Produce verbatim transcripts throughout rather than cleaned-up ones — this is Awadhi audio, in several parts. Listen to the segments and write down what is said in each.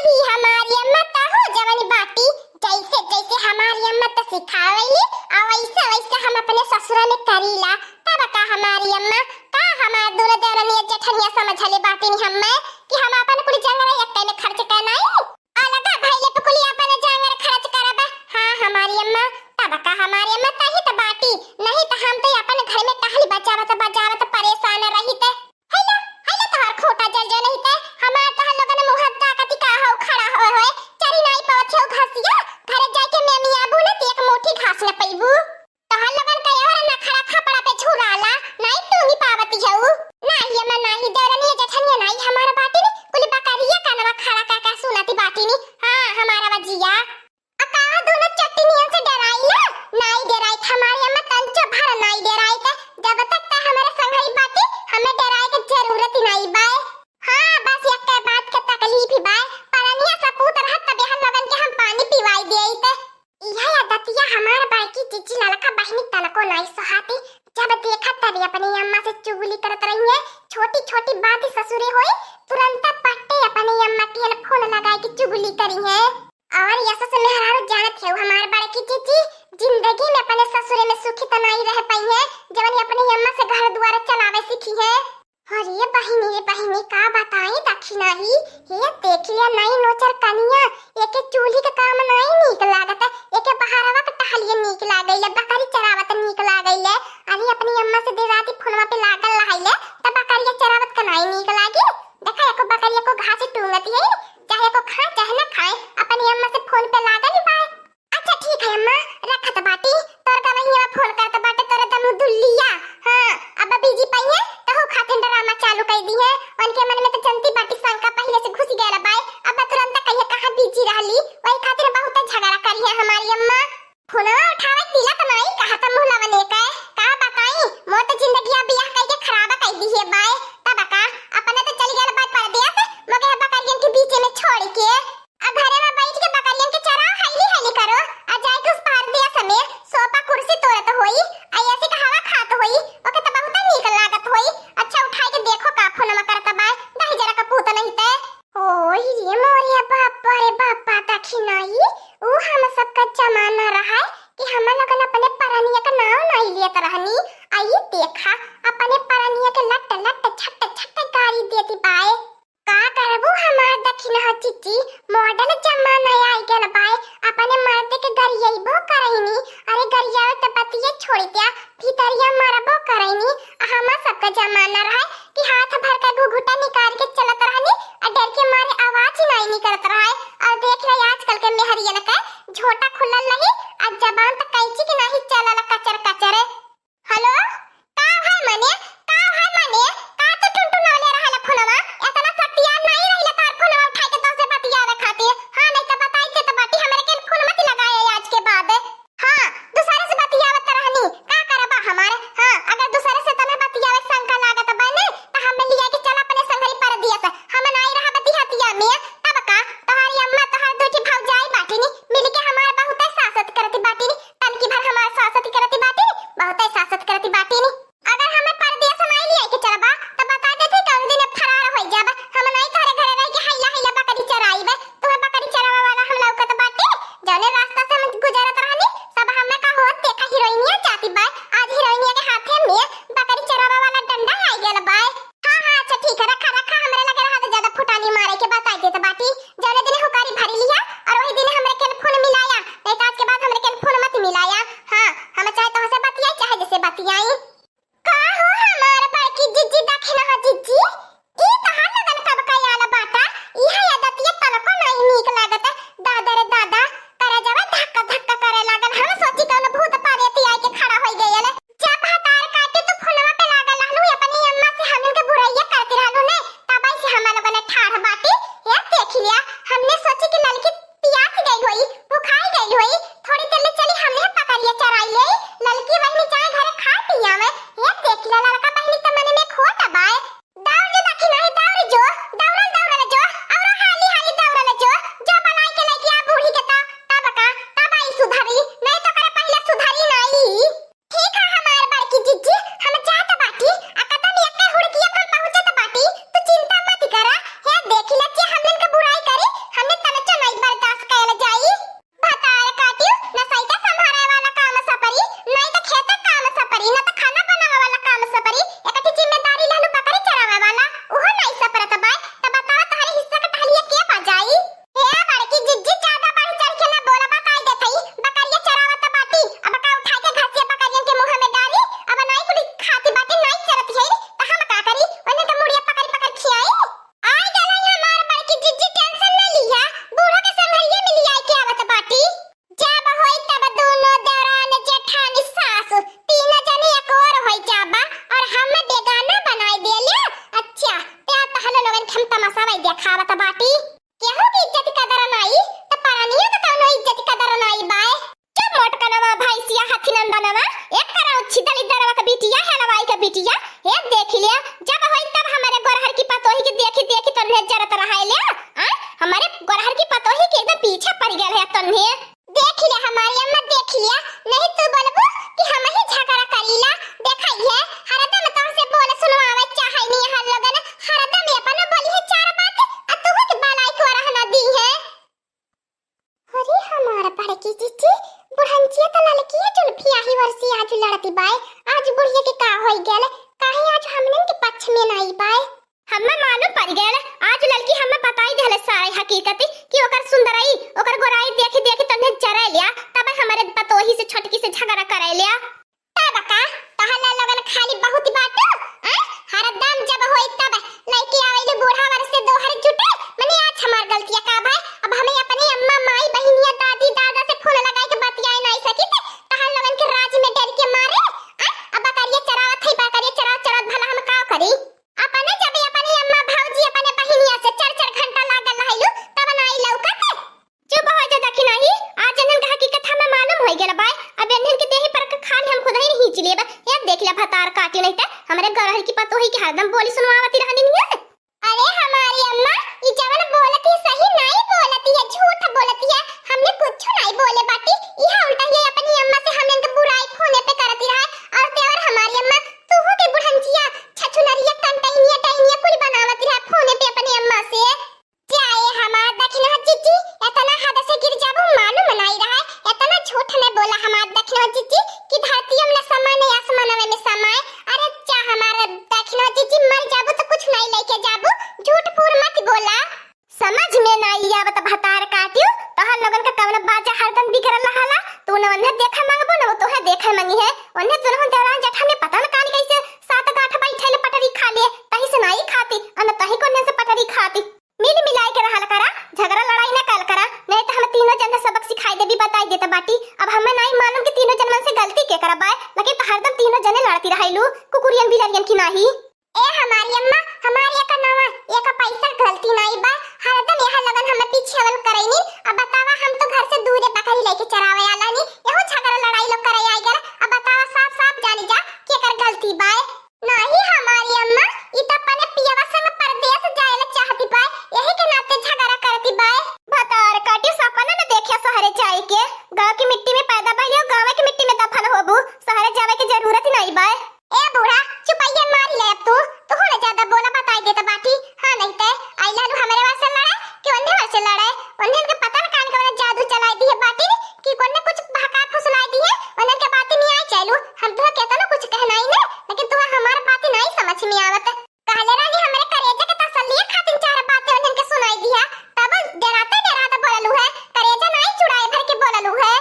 ई हमारी अम्मा त हो जवन बाटी, जैसे जैसे हमारी अम्मा त सिखावेली, आ वैसे वैसे हम अपने ससुरा में करीला। तब का हमारी अम्मा, का हमार दोनों देवरनिया जेठनिया समझले बाटिन हम्मे कि हम अपन कुल जंगरा एक्के में खर्च करनाई? अलगा भइले पे कुल अपन जंगरा खर्च करब। हाँ हमारी अम्मा, तब का हमारी अम्मा तही त बाटी, नहीं त हम त अपन घर में टहली बजावत बजावत परेशान रहित। हैला, हैला तोहार खूंटा जल जो नहीं ते, हमार तोहार लोगन मुँह ताकती का हौ खड़ा होए होए, चरी नाई पावत हौ घसिया, घरे जाके मेमिया बू न त एक मुट्ठी घास न पइबू। तोहार लोगन का एहर नखरा खपड़ा पे छुराला, नाई टूंगी पावती हौ। नाही अम्मा नाही, देवरनिया जेठनिया नाही हमार बाटिन, कुल बकरिया कनवा खड़ा का का सुनती बाटिन। हाँ, हमार बजिया। आ का दोनों चट्टिनियन से डेराइला? नाई डेराइत, हमारी अम्मा तंचो भर नाई डेराइत। जब तक त हमारे संगई बाटे, हमें डेराए के जरूरत ही नाई बाय। हाँ, बस एक्के बात के तकलीफ ही बाय, परनिया सपूत रहत तबे हम लोगन के हम पानी पिवाई देइत। इहे आदतिया हमार बड़की जीजी ललका बहिनी तनको नाई सोहाती। जब देखत तबे अपनी अम्मा से चुगली करत रही है। छोटी छोटी बात ही ससुरे होई, तुरंत पट्टे अपनी अम्मा के फोन लगाए के चुगली करी है। और यस से मेहरारू जानत है हमार बड़की जीजी, जिंदगी में अपने ससुरे में सुखी त नाई रह पाई है, जवन अपनी अम्मा से घर दुआर चलावे सीखी है। अरे बहिनी रे बहिनी, का बताई दखिनही, हे देखिया नाई नोचर कनिया, एके चूल्ही के काम नाई नीक लागत, एके बहरवा के टहलिए नीक लागैले, बकरी चरावत नीक लागैले। अरे अपनी अम्मा से दिन राती फोनवा पे लागल रहैले, त बकरिया चरावत का नाई नीक लागी? देखा एको बकरिया को घास टूंगत है, चाहे को खाए चाहे न खाए, अपनी अम्मा से फोन पे लागल बाय। अच्छा ठीक है अम्मा, रखत बाटी, तोर गवहिया फोन करत बाटे, तोर दम दुल्लिया। हाँ, अब बीजी पइहे, तहु खातिर ड्रामा चालू कइ दिहे। उनके मन में त जनती बाटी शंका पहिले से घुस गयल बाय, अब तुरंत कहिए कहाँ बीजी रहली, वही खातिर बहुत झगड़ा करिहे हमारी अम्मा। फोनवा उठावे तिलक नाई, कहा त मुँह लवने के, का बताई, मोर त जिंदगिया बियाह कइ के खराब कइ दिहे बाय। तब का, अपने त चली गयल बाय परदेस, मगर बकरियन के बीच में छोड़ के। आ घरे में बैठ के बकरियन के चराव, हैली हैली करो, आ जाए के उस पार दिया समय सोफा कुर्सी तोड़त होई, आ एसी का हवा खात होई, ओके त बहुत नीक लागत होई। अच्छा उठाई के देखो का फोनमा करत बाय, दही जरा का पूत नहीं ते। ओही रे मोरे बापा रे बापा, देखी नाई, ऊ हम सबका जमाना रहा कि हम लोगन अपने परनिया का नाव नाई लेत रहनी। आ ई देखा, अपने परनिया के लट लट छट छट गारी देती बाय। का करबू हमार दखिनहा जीजी, मॉडल जमाना आइ गल बाय, अपने मर्द के गरियइबो करइनी। अरे गरियावे त बतिये छोड़ि द्या, भितरिया मरबो करइनी। आ हमार सबका जमाना रहे कि हाथ भर के घुघुटा निकाल के चलत रहनी, आ डर के मारे आवाज ही नाई निकलत रहे। और देख ले आजकल के मेहरियन के झोटा खुलल रही, आ जबान त कैंची के नाहीं चलल कचर कचर। हेलो, का है मने, का है मने, का तू टुनटुनावले रहल फोनवा? एतना सटियार नाई रहिले तोर फोनवा उठाई के तोसे बतियावे खातिर। हाँ, नहीं त बताई के त बाटी, हमरे के फोन मत लगाए आज के बाद। हाँ, दूसरे से बतियावत रहनी, का करबा हमार? हाँ, अगर दूसरे से तने बतियावे शंका लागत बा ने, त हमें लिया के चल अपने संगरी परदेस। हम नाई रहा बतिहतिया में, तब का? तोहारी अम्मा, तोहार दूठी भौजाई बाटिनी, मिल के हमार बहुते सासत करती बाटिनी। तनकी भर हमार सासत करती बाटिनी, बहुते सासत करती बाटिनी। अगर हमें परदेस नाई लिया के चलबा, त बता देती कौन दिन फरार होई जाब। हम नाई तोहरे घरे रह के हैला हैला बकरी चराइबे। तुहे बकरी चरावे वाला हम लौकत बाटे। जौने रास्ता से हम गुजरत रहनी, सब हमें का होत देखा हीरोइनिया जाती बाय। आज हीरोइनिया के हाथे में बकरी चरावे वाला डंडा आई गल बाय। हाँ, हाँ, अच्छा ठीक है, रखा, रखा, हमरे लगे रहा त ज्यादा फुटानी मारे के बताई देत बाटी। जौने दिन हुकारी भरी लिया और वही दिन हमरे के फोन मिलाया, नहीं त आज के बाद हमरे के फोन मत मिलाया। हाँ, हम चाहे तोहसे बतियाई, चाहे जैसे बतियाई। का हो हमार बड़की जिज्जी, दखिनहा जिज्जी, ई तहार लगन कब का आल बाटा? इहे आदतिया तनको नाई नीक लागत। दादा रे दादा, करजवा धक्का धक्का करे लागल। हम सोची कौनो भूत प्रेत आइके खड़ा होई गयल। जब भतार काटे तू फोनवा पे लागल रहलू, अपनी अम्मा से हमन के बुराइया करती रहलू ने, तब से हम लोगन ठाढ़ बाटी। हे देख लिया, हमने सोची कि ललकी पियास गई होई, भुखाई गई होई, थोड़ी देर ले चली हमने बकरिया चराई ले, ललकी बहिनी जाए घरे खाए पी आवे। हे देख लिया, ललका बहिनी त मन में खोट बाय। दौड़ जो दखिनही, दौड़ जो, दौड़ल दौड़ल जो, और हाली हाली दौड़ल जो, जो बलाई के लेके आ बूढ़ी के त, तब का, तब आई सुधरी, नहीं तो करे पहले सुधरी नाई। ठीक है हमार बड़की जिज्जी, हम जात बाटी, आ कदम एक्के हुड़किया पर पहुँचत बाटी, तू चिंता मत करा। हे देख ले जे हमन के बुराई करी, हमने पीछे पड़ गया है तन्हे। देख लिया हमारी अम्मा, देख लिया, नहीं तू बोलबू कि हम ही झगड़ा करीला। देखा ये हरदम तोहसे बोले सुनवावे चाहे नहीं हर लोगन, हरदम ये अपन बोली है चार बात, आ तू के भलाई को रहना दी है। अरे हमार बड़की जीजी, बुढ़ंचिया त ललकी है जुल्फिया ही वर्षी आज लड़ती बाय। आज बुढ़िया के का होई गेल, काहे आज हमनन के पक्ष में नाई बाय? हम्मे मालूम पड़ गयल, आज ललकी हम्मे बताई देहले सारी हकीकत कि ओकर सुंदरई, ओकर गोराई देखी देखी तन्हे जराय लिया, तब हमरे पतोही से छोटकी से झगड़ा कराय लिया। तब का, तहला लोगन खाली बहुत बाटो, आ? हरदम जब होई तब लइके आवेलू बूढ़ा वर से दोहर जुटे, मने आज हमार गलतिया का भाई, अब हमें अपने अम्मा, माई, बहिनिया, दादी, दादा से फोन लगाई के बतियाए नाई सकी थे, तहर लोगन के राज में डर के मारे, आ? अब बकरिया चरावत है, बकरिया चरावत चरावत भला हम का करी? अपने जब अपने अम्मा, भौजी, अपने बहिनिया से चार चार घंटा लागल रहलू, तब नाई लौकत। चुप हो जा दखिनही, आज इन्हन का हकीकत हमें मालूम होई गेल बाय। अब इन्हन के देही पर के खाल हम खुद ही खींच लेब। एक देख लिया भतार काटी नहीं ते हमरे गरहल की पतोही के हरदम बोली सुनवावती रहनी है। अरे हमारी अम्मा, ई जवन बोलती है सही नहीं बोलती है, झूठ बोलती है। हमने कुछ नहीं बोले बाटी, यह उल्टा ये अपनी अम्मा से हमने इनके बुराई फोने पे करती रहा। और तेवर हमारी अम्मा, तू हो के बुढ़ंचिया, छछुनरिया, कंटैनिया, टैनिया कुल बनावती रहा फोने पे अपनी अम्मा से। जाए हमार दखिनहा जीजी, एतना हद से गिर जाबू मालूम नाई रहा, एतना झूठ ने बोला हमार दखिनहा जीजी कि धरतियो में न समाए, न आसमानवे में समाए। अरे जा हमार दखिनहा जीजी, मर जाबू तो कुछ नाई लेके जाबू, झूठ फूर मत बोला। समझ में नाई आवत भतार काटियो, तोहर लोगन का कवन बाजा हरदम बिगड़ल रहला, तू न उन्हें देखे मंगबो न वो तोहे देखे मंगी है, उन्हें दुनहु देवरान जेठान में पता न कान कैसे सात गांठ बैठे ले पटरी खा लिए, तही से नाई खाती, अन तही को उन्हें से पटरी खाती। मिल मिलाए के रहल करा, झगड़ा लड़ाई न कल करा, नहीं तो हम तीनों जन सबक सिखाई देबी, बताई देत बाटी। अब हमें नाई मालूम कि तीनों जनमन से गलती के करा बाय, लेकिन तो हरदम तीनों जने लड़ती रहलू, कुकुरियन बिलरियन की नाही। ए हमारी अम्मा, हमारी एक नवा, एक पैसा गलती नाई बा, हरदम यहाँ लगन हमें पीछे अवल करैनी। अब बतावा, हम तो घर से दूरे बकरी लेके चरावे आला नी, यहू झगड़ा लड़ाई लोग करे आई गल। अब बतावा, साफ साफ जानी जा कि एकर गलती बाय। नाही हमारी अम्मा, ई त अपने पियवा संग परदेस जाए ला चाहती बाय, यही के नाते झगड़ा करती बाय। भतार काटियो सपना न देखिया सहरे जाए के, गाँव की मिट्टी में पैदा भइल हो, गाँव की मिट्टी में दफन होबू, सहरे जावे के जरूरत ही नहीं बाय। ए बूढ़ा, चुपैया मारी ले अब तू, तू होले ज्यादा बोला बताई देत बाटी। हाँ नहीं ते, आई लालू हमरे वर से लड़े कि ओन्हे वर से लड़े, ओन्हे के पता न कान के वाला जादू चलाई दिहे बाटी कि कोन्ने कुछ बहका फुसलाई दिहे, ओन्हे के बात नहीं आई चलू। हम तुहे केतनो कुछ कहनाई ने, लेकिन तुहे हमार बात नहीं समझ में आवत। कहले रहनी हमरे करेजा के तसल्ली खातिर चार बातें ओन्हे के सुनाई दिहा, तब डराते डराते बोललू है, करेजा नहीं चुड़ाए भर के बोललू है।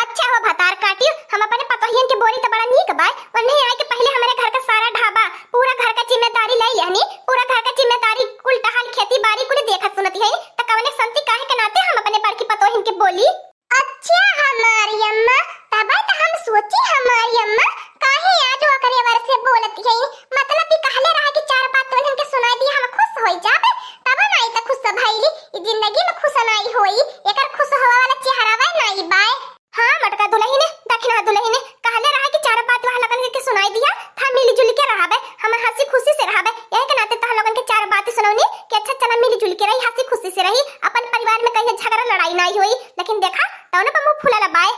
अच्छा हो भतार काटियो, हम अपने पतोहियन के बोली त बड़ा नीक बाय, ओन्हे आए के पहले हमरे घर का सारा ढाबा, पूरा घर का जिम्मेदारी ले लिहनी, पूरा घर का जिम्मेदारी कुल टहल खेती बाड़ी कुल देखत सुनत है, त कवने संती काहे के नाते हम अपने बड़की पतोहियन के बोली? अच्छा हमारी अम्मा, तबे त हम सोची हमारी अम्मा, काहे आज ओकरे वर से बोलत है, मतलब कि कहले रहा कि चार बात तोहन के सुनाई दी, हम खुश होई जाबे, तब नाई त खुश भइली, ई जिंदगी में खुश नाई होई, एकर खुश होवे वाला चेहरा वह नाई बाय। हाँ, मोटका दुलहिने, दखिनहा दुलहिने, कहले रहा कि चार बात वहाँ लगन के सुनाई दिया, था मिली जुली के रहबे, हम हँसी खुशी से रहबे, यही के नाते तह लोगन के चार बात सुनौनी कि अच्छा चला मिली जुली के रही, हँसी खुशी से रही, अपन परिवार में कहीं झगड़ा लड़ाई नाई होई, लेकिन देखा, तौने पर मुँह फूलल बाय।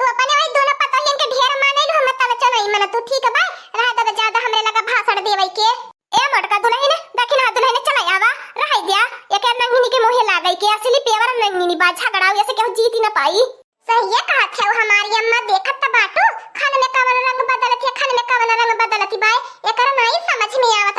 तू अपने वही दोनों पतोहियन के ढेर माने लो, हम तब चलो ही मन तू ठीक बाय, रह दब ज्यादा हमरे लगा भाषण देवे के। ए मोटका दुलहिने, दखिनहा दुलहिने, चला आवा, रह दिया, एक नंगिनी के मोहे लागई के, असली पेवर नंगिनी बा, झगड़ाऊ, ऐसे केहू जीत ही न पाई। सहिए कहत है हमारी अम्मा, देखत त बाटू, खन में कवन रंग बदलत है, खन में कवन रंग बदलत बाय, एकर नाई समझ में आवत